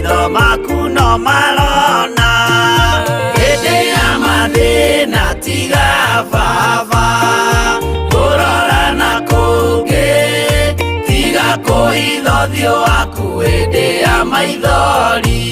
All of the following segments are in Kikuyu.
Maitho maku no marona hĩndĩ ya mathĩna tiga baba kũrora na kũngĩ tiga kũhitha ũthiũ waku hĩndĩ ya maithori.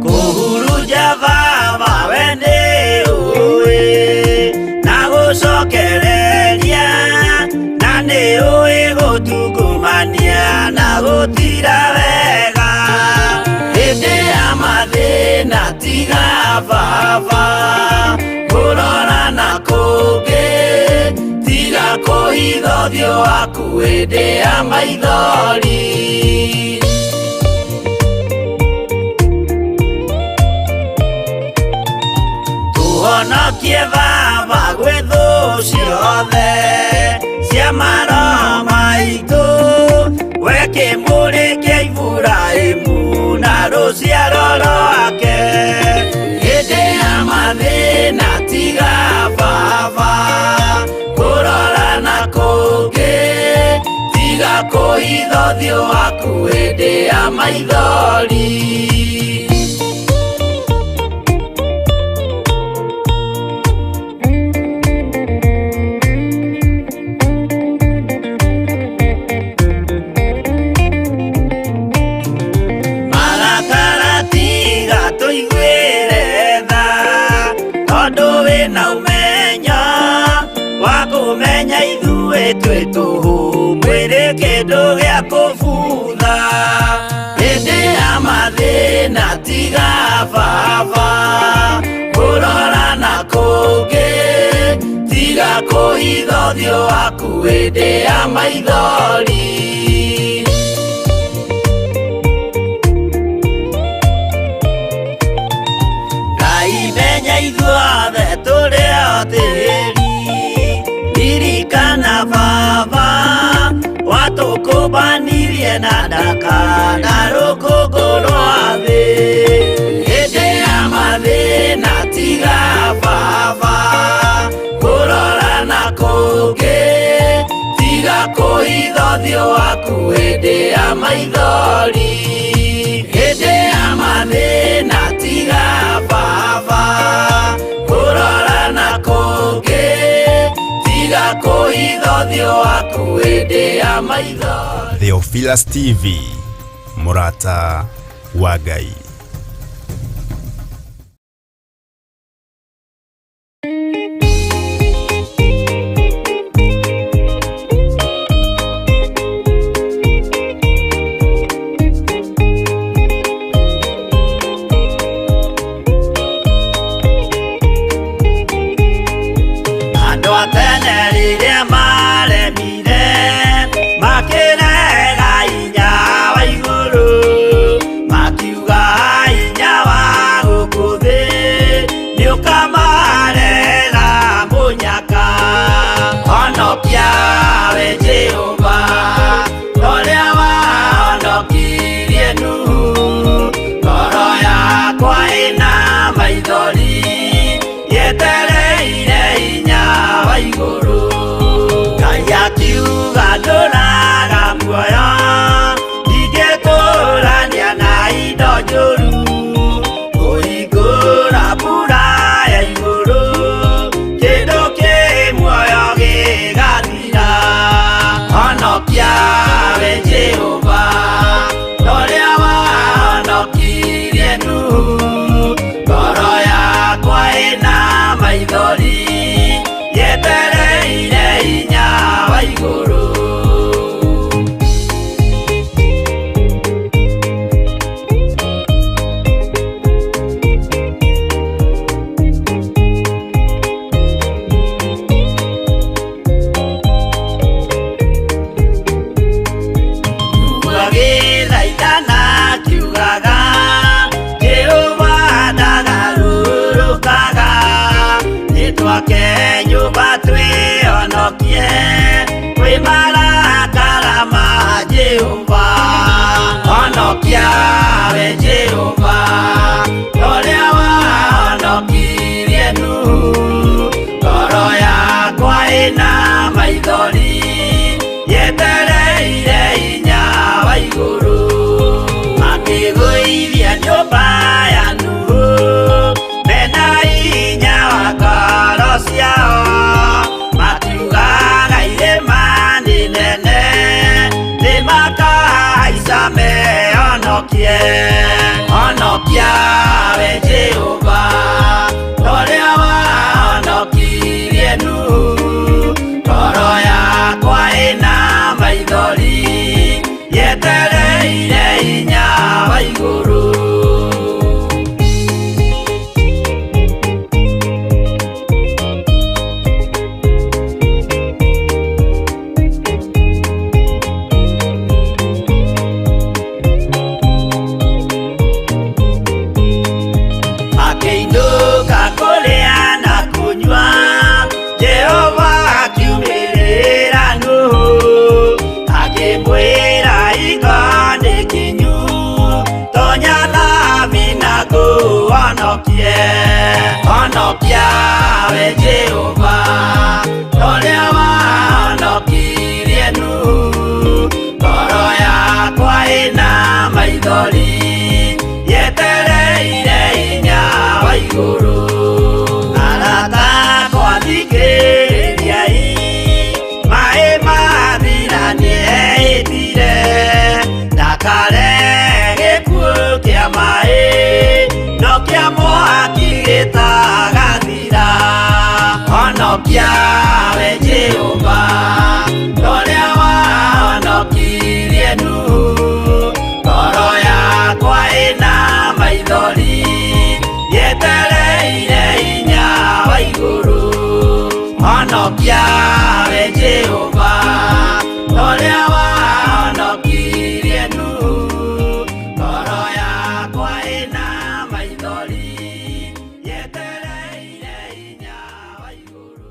Kũhurunja baba we nĩ ũĩ na gũcokereria na nĩ ũĩ gũtungumania na gũtira wega hĩndĩ ya mathĩna tiga baba kũrora na kũngĩ tiga kũhitha ũthiũ waku hĩndĩ ya maithori. Tũhonokie baba gwĩ thũ ciothe cia maroho maitũ we kĩmũrĩ kĩa Iburahĩmu na rũciaro rwake hĩndĩ ya mathĩna tiga baba kũrora na kũngĩ tiga kũhitha ũthiũ waku hĩndĩ ya maithori. Marakara tiga tũiguĩre tha tondũ wĩna ũmenyo wa kũmenya ithuĩ twĩ tũhũ mwĩrĩ kĩndũ gĩa kũbutha hĩndĩ ya mathĩna tiga baba kũrora na kũngĩ tiga kũhitha ũthiũ waku hĩndĩ ya maithori. Ngai menya ithuothe tũrĩ o tĩri ririkana baba watũkũmbanirie na ndaka na rũkũngũ rwa thĩ hĩndĩ ya mathĩna tiga baba kũrora na kũngĩ tiga kũhitha ũthiũ waku hĩndĩ ya maithori hĩndĩ ya mathĩna tiga baba kũrora na kũngĩ tiga kũhitha ũthiũ waku hĩndĩ ya maithori. Theophilus TV, mũrata wa Ngai. Andũ a tene rĩrĩa maremire makĩrega hinya wa igũrũ makiuga hinya wa gũkũ thĩ nĩũkamarega mũnyaka honokia we Jehova ũrĩa wahonokirie Nuhu ngoro yakwa ĩna maithori yetereire hinya wa igũrũ Ngai akiuga ndũraga muoyo ndingĩtũrania na indo njũru kũhingũra mbura ya igũrũ kĩndũ kĩ muoyo gĩgathira honokia we Jehova ũrĩa wahonokirie Nuhu ngoro yakwa ĩna maithori yetereire hinya wa igũrũ. we Jehova, ũrĩa wahonokirie Nuhu. Ngoro yakwa ĩna maithori, yetereire hinya wa igũrũ. Arata akwa thikĩrĩriai, maĩ mathira nĩehĩtire, ndakare gĩkuũ kĩa maĩ, no kĩa mwaki gĩtagathira. Honokia we Jehova, ũrĩa wahonokirie Nuhu. Ngoro yakwa ĩna maithori, yetereire hinya wa igũrũ. Honokia we Jehova, ũrĩa wahonokirie Nuhu. Ngoro yakwa ĩna maithori, yetereire hinya wa igũrũ.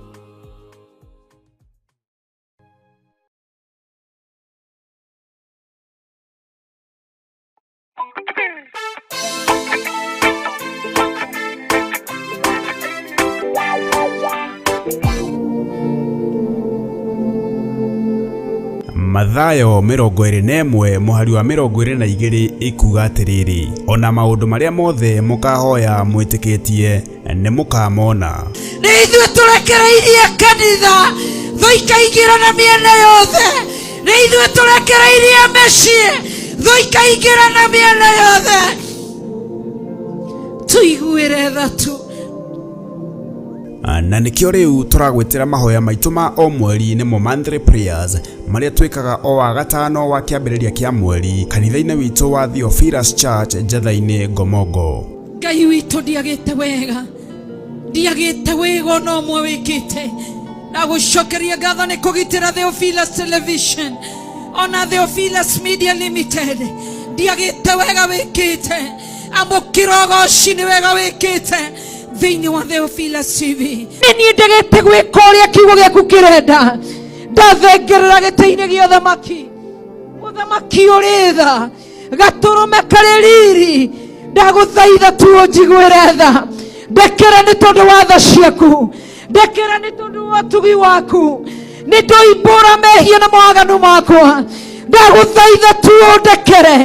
Mathayo 21 mũhari wa 22 ĩkuga atĩrĩrĩ, ona maũndũ marĩa mothe mũkahoya mwĩtĩkĩtie nĩ mũkamona. Nĩ ithuĩ tũrekereirie kanitha thũ ikaingĩra na mĩena yothe. Nĩ ithuĩ tũrekereirie mĩciĩ thũ ikaingĩra na mĩena yothe. Tũiguĩre tha tu. Na nĩkĩo rĩu tũragwĩtĩra mahoya maitũ ma o mweri, nĩmo monthly prayers, marĩa twĩkaga o wa gatano wa kĩambĩrĩria kĩa mweri kanitha-inĩ witũ wa Theophilus Church, Njatha-inĩ, Ngomongo. Ngai witũ, ndiagĩte wega, ndiagĩte wega ona ũmwe wĩkĩte. Na gũcokeria ngatho nĩ kũgitĩra Theophilus Television ona Theophilus Media Limited. Ndiagĩte wega wĩkĩte. Amũkĩra ũgoci nĩ wega wĩkĩte thĩinĩ wa Theophilus TV. Nĩ niĩ ndegete gwĩka ũrĩa kiugo gĩaku kĩrenda. Ndathengerera gĩtĩ-inĩ gĩa ũthamaki, mũthamaki ũrĩ tha, gatũrũme karĩ riri. Ndagũthaitha tu ũnjiguĩre tha. Ndekera nĩ tondũ wa tha ciaku, ndekera nĩ tondũ wa ũtugi waku. Nĩ ndoimbũra mehia na mawaganu makwa. Ndagũthaitha tu ũndekere,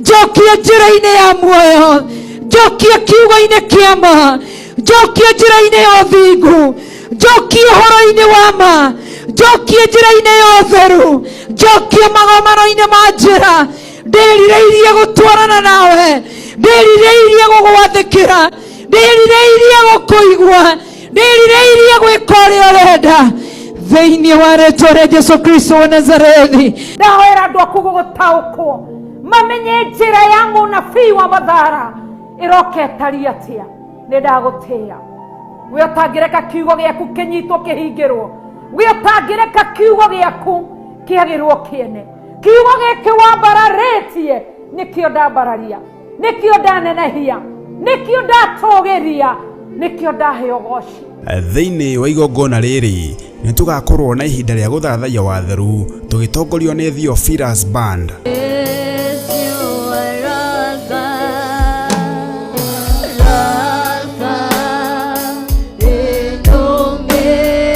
njokie njĩra-inĩ ya muoyo, njokie kiugo-inĩ kĩa ma, njokie njĩra-inĩ ya ũthingu, njokie ũhoro-inĩ wa ma, njokie njĩra-inĩ ya ũtheru, njokie magomano-inĩ ma njĩra. Ndĩrirĩirie gũtwarana nawe, ndĩrirĩirie gũgwathĩkĩra, ndĩrirĩirie gũkũigua, ndĩrirĩirie gwĩka ũrĩa ũrenda, thĩinĩ wa rĩtwa rĩa Jesu Kristo wa Nazarethi. Ndahoera andũ aku gũgũtaũkwo, mamenye njĩra ya mũnabii wa mathara ĩroka ĩtariĩ atĩa. Nĩ ndagũtĩĩa we ũtangĩreka kiugo gĩaku kĩnyitwo kĩhingĩrwo, we ũtangĩreka kiugo gĩaku kĩagĩrwo kĩene. Kiugo gĩkĩ wambararĩtie nĩkĩo ndambararia, nĩkĩo ndanenehia, nĩkĩo ndatũgĩria, nĩkĩo ndahe ũgoci. Thĩinĩ wa igongona rĩrĩ nĩ tũgakorwo na ihinda rĩa gũthathaiya watheru tũgĩtongorio nĩ Theophilus Band. Yes, you are Alpha, Alpha and Omega.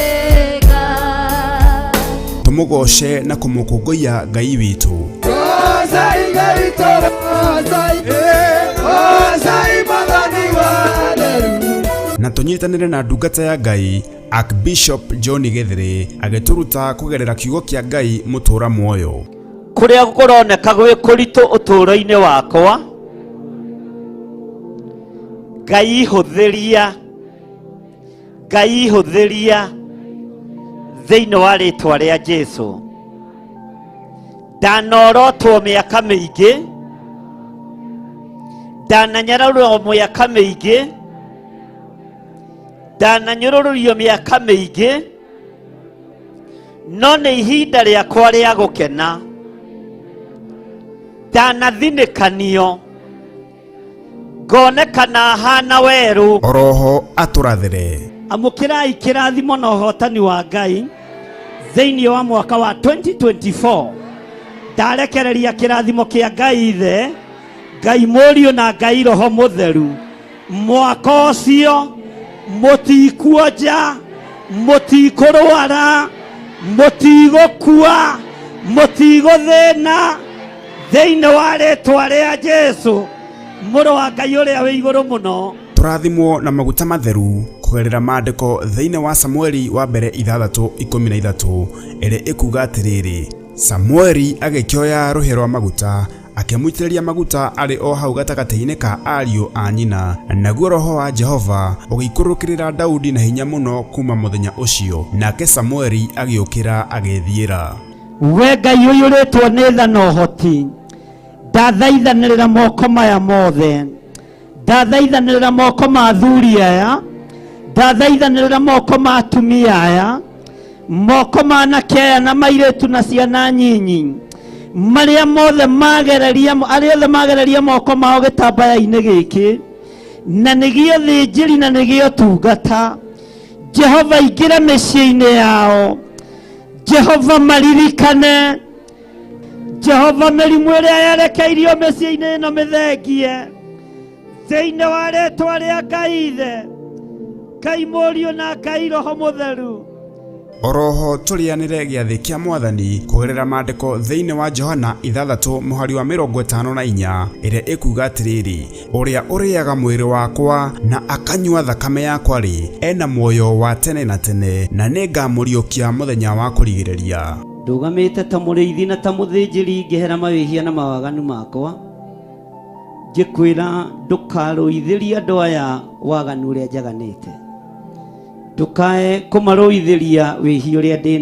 Tũmũgoce na kũmũkũngũiya Ngai witũ. Gocai Ngai witũ, gocai, gocai Mwathani wa theru. Na tũnyitanĩre na ndungata ya Ngai Archbishop John Gĩthĩrĩ agĩtũruta kũgerera kiugo kĩa Ngai mũtũra muoyo. Kũrĩa kũroneka gwĩ kũritũ ũtũũro-inĩ wakwa, Ngai hũthĩria, Ngai hũthĩria thĩinĩ wa rĩtwa rĩa Jesu. Ndanorotwo mĩaka mĩingĩ, ndananyararwo mĩaka mĩingĩ, ndananyũrũrũrio mĩaka mĩingĩ, no nĩ ihinda rĩakwa rĩa gũkena. Ndanathinĩkanio, ngonekana hana werũ. Oroho atũrathĩre. Amũkĩrai kĩrathimo na ũhotani wa Ngai thĩinĩ wa mwaka wa 2024. Ndarekereria kĩrathimo kĩa Ngai Ithe, Ngai Mũriũ na Ngai Roho Mũtheru. Mwaka ũcio Mũtikuonja, mũtikũrwara, mũtigũkua, mũtigũthĩna thĩinĩ wa rĩtwa rĩa Jesu mũrũ wa Ngai ũrĩa wĩ igũrũ mũno. Tũrathimwo na maguta matheru kũgerera maandĩko thĩinĩ wa Samueli wa mbere 6:13 ĩrĩa ĩkuga atĩrĩrĩ, Samueli agĩkĩoya rũhĩa rwa maguta akĩmũitĩrĩria maguta arĩ o hau gatagatĩ-inĩ ka ariũ a nyina, naguo roho wa Jehova ũgĩikũrũkĩrĩra Daudi na hinya mũno kuma mũthenya ũcio, nake Samueli agĩũkĩra agĩĩthiĩra. We Ngai ũiyũrĩtwo nĩ tha na ũhoti, ndathaithanĩrĩra moko maya mothe, ndathaithanĩrĩra moko ma athuri aya, ndathaithanĩrĩra moko ma atumia aya, moko ma anake aya na mairĩtu na ciana nyinyi, marĩa mothe magereria, arĩa othe magereria moko mao gĩtambaya-inĩ gĩkĩ, na nĩgĩo thĩnjĩri na nĩgĩo tungata. Jehova ingĩra mĩciĩ-inĩ yao, Jehova maririkane, Jehova mĩrimũ ĩrĩa yerekeirio mĩciĩ-inĩ ĩno mĩthengie thĩinĩ wa rĩtwa rĩa Ngai Ithe, Ngai Mũriũ na Ngai Roho Mũtheru. Oroho tũrĩanĩre gĩathĩ kĩa Mwathani kũgerera maandĩko thĩinĩ wa Johana 6 mũhari wa 54 ĩrĩa ĩkuga atĩrĩrĩ, ũrĩa ũrĩaga mwĩrĩ wakwa na akanyua thakame yakwa rĩ, ena muoyo wa tene na tene, na nĩngamũriũkia mũthenya wa kũrigĩrĩria. Ndũgamĩte ta mũrĩithi na ta mũthĩnjĩri ngĩhera mawĩhia na mawaganu makwa, ngĩkwĩra ndũkarũithĩrie andũ aya waganu ũrĩa njaganĩte, ndũkae kũmarũithĩria wĩhia ũrĩa ndĩ.